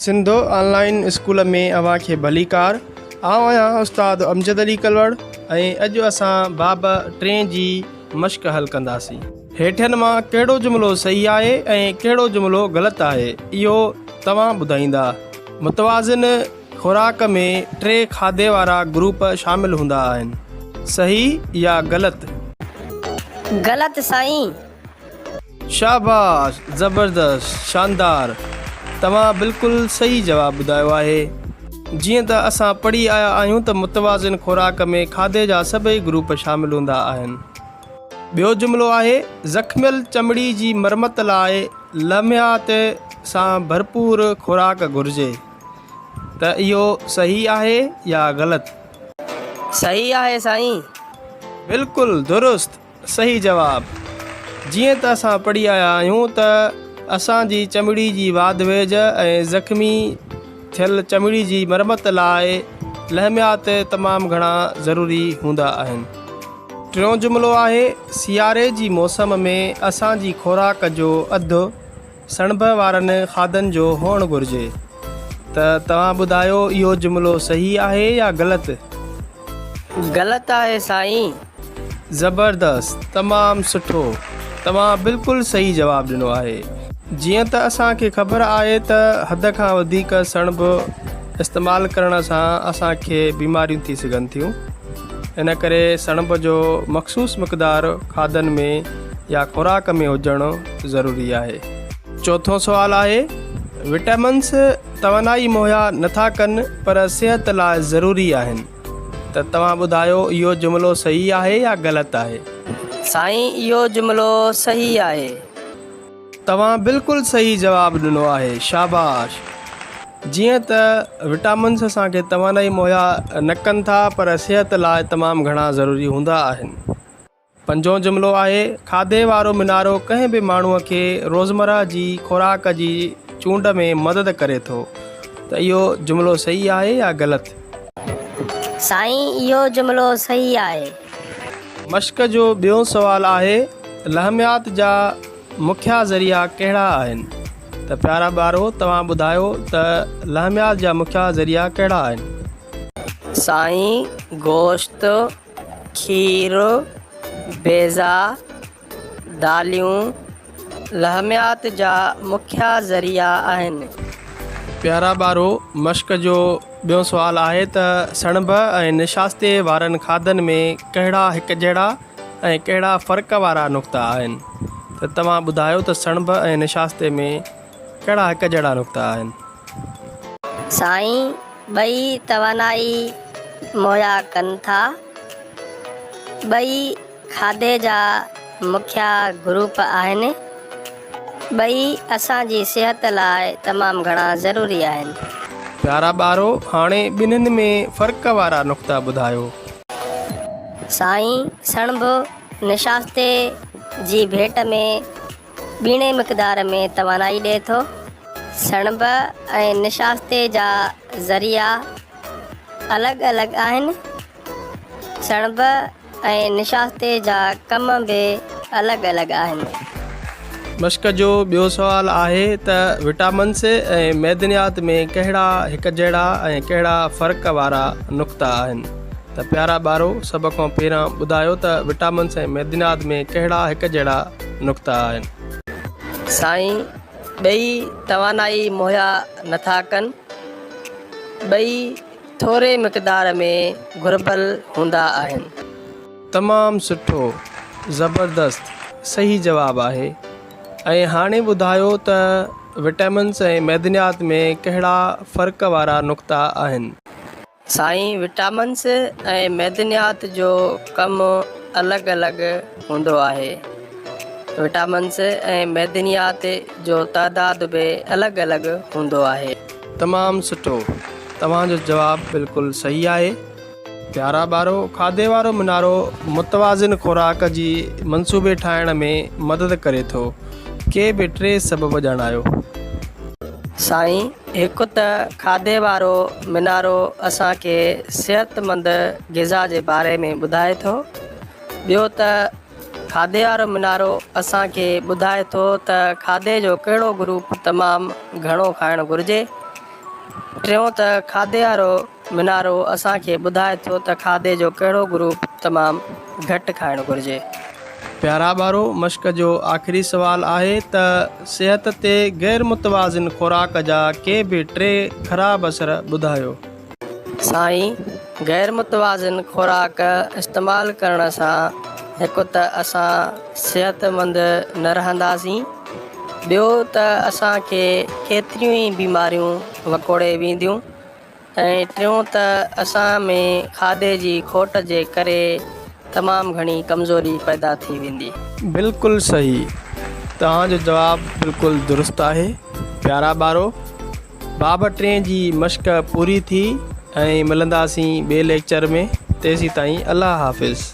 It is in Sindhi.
سنڌ آن لائين اسڪول ۾ اوهان کي ڀليڪار. آئون آهيان استاد امجد علي ڪلوڙ ۽ اڄ اسان باب ٽئين جي مشق حل ڪنداسين. هيٺين مان ڪهڙو جملو صحيح آهي ۽ ڪهڙو جملو غلط آهي اهو توهان ٻڌائيندا. متوازن خوراڪ ۾ ٽي کاڌي وارا گروپ شامل هوندا آهن. صحيح يا غلط؟ غلط سائين. شاباش زبردست شاندار توهان بلڪل صحيح جواب ٻڌايو آهي. جيئن ته اسان پڙهي آيا آهيون ته متوازن خوراڪ ۾ کاڌي جا سڀئي گروپ شامل هوندا آهن. ٻيو جملو آهي زخميل چمڙي جي مرمت لاء لمحيات سان ڀرپور خوراڪ گهرجي ته اهو صحيح آهي يا غلط؟ صحيح آهي سائين. بلڪل درست. صحيح جواب، جيئن ته اسان پڙهي آيا آهيون ته اسان جي چمڙي جي واڌ ويجهه ۽ زخمي ٿيل چمڙي جي مرمت لاء لحميات تمام گهڻا ضروري هوندا آهن. ٽيون جملو آهي، سياري جي موسم ۾ اسان جي خوراڪ جو اڌ سڻڀ وارن کاڌن جو هئڻ گهرجي. ته توهان ٻڌايو اهو جملو صحيح آهي يا غلط؟ غلط آهي سائين. زبردست تمام سٺو توهان بلڪل صحيح جواب ڏنو آهي. جيئن ته اسان کي خبر آهي ته حد کان وڌيڪ سڻڀ استعمال ڪرڻ سان اسان کي بيماريون ٿي سگهن ٿيون ان ڪري سڻڀ جو مخصوص مقدار کاڌن ۾ يا خوراڪ ۾ هجڻ ضروري آهي. چوٿون سوال آهي وٽامنس توانائي مهيا نٿا ڪن پر صحت لاء ضروري آهن ته توهان ٻڌايو اهو جملو صحيح آهي يا غلط آهي؟ سائين اهو جملو صحيح آهي. توهان بلڪل صحيح جواب ڏنو آهي شاباش. جيئن ته وٽامنس اسان کي توانائي مهيا نه ڪن ٿا پر صحت لاء تمام گهڻا ضروري هوندا آهن. پنجون جملو آهي، کاڌي وارو منارو ڪنهن به ماڻهوء کي روزمره جي خوراڪ جي چونڊ ۾ مدد ڪري ٿو ته اهو جملو صحيح آهي يا غلط؟ سائين اهو جملو صحيح آهي. مشق جو ٻيون سوال آهي، لحميات جا مکيه ذريعا ڪهڙا آهن؟ ته پيارا ٻارو توهان ٻڌايو ته لحميات جا مکيه ذريعا ڪهڙا آهن؟ سائين گوشت، کير، بيضا، داليون لحميات جا مکيه ذريعا آهن. پيارا ٻارو، مشق جو ٻيون سوال آهي ته سڻڀ ۽ نشاستي وارن کاڌن ۾ ڪهڙا هڪجهڙا ۽ ڪهڙا فرق وارا نقطا آهن؟ ته توهان ٻڌايو ته سڻڀ ۽ نشاستي ۾ ڪهڙا هڪجهڙا نقطا آهن؟ سائين، ٻئي توانائي مهيا ڪن ٿا. ٻئي کاڌي جا مکيه گروپ آهن. ٻئي اسان جي صحت لاء تمام گهڻا ضروري آهن. پيارا ٻارو، هاڻي ٻنهين ۾ فرق وارا نقطا ٻڌايو. سائين، سڻڀ نشاستي جي ڀيٽ ۾ ٻيڻي مقدار ۾ توانائي ڏئي ٿو. سڻڀ ۽ نشاستي جا ذريعا الڳ الڳ آهن. سڻڀ ۽ نشاستي جا ڪم به الڳ الڳ آهن. مشق جو ٻيو سوال آهي ته وٽامنس ۽ معدنيات ۾ ڪهڙا هڪجهڙا ۽ ڪهڙا فرق وارا نقطا آهن؟ ته پيارا ٻارو سڀ کان پهريان ٻڌايو ته وٽامنس ۽ معدنيات ۾ ڪهڙا هڪجهڙا نقطا آهن؟ سائين ٻئي توانائي مهيا نٿا ڪن. ٻئي ٿوري مقدار ۾ گهربل هوندا آهن. تمام سٺو زبردست صحيح جواب آهي ۽ هاڻي ٻڌايو ته وٽامنس ۽ معدنيات ۾ ڪهڙا فرق وارا نقطا آهن؟ سائين وٽامنس ۽ معدنيات جو ڪم الڳ الڳ هوندو آهي. وٽامنس ۽ معدنيات جو تعداد به الڳ الڳ هوندو آهي. تمام سٺو توهان جو جواب بلڪل صحيح آهي. پيارا ٻارو کاڌي وارو منارو متوازن خوراڪ جي منصوبي ٺاهڻ ۾ مدد ڪري ٿو. ڪي به ٽي سبب ڄاڻايو. سائين هڪ ته کاڌي وارو منارو اسان کي صحتمند غذا جي باري ۾ ٻڌائي ٿو، ٻيو ته کاڌي وارو منارو اسان کي ٻڌائي ٿو ته کاڌي جو ڪهڙو گروپ تمام گهڻو کائڻ گهرجي. ٽيون ته کاڌي وارو منارو اسان کي ٻڌائي ٿو ته کاڌي جو ڪهڙو گروپ تمام گهٽ کائڻ گهرجي. پيارا ٻارو مشق جو آخري سوال آهي ته صحت تي غير متوازن خوراڪ جا ڪي به ٽي خراب اثر ٻڌايو. سائين غير متوازن خوراڪ استعمال ڪرڻ سان هڪ ته اسان صحت مند نه رهنداسين ٻيو ته اسان کي ڪيتريون ئي بيماريون وڪوڙي وينديون ۽ ٽيون ته اسان ۾ کاڌي جي کوٽ جي ڪري تمام گهڻي ڪمزوري پيدا ٿي ويندي. بلڪل صحيح توهان جو جواب بلڪل درست آهي پيارا ٻارو باب ٽئين جي مشق پوري ٿي ۽ ملنداسين ٻئي ليڪچر ۾ تيسيتائين الله حافظ.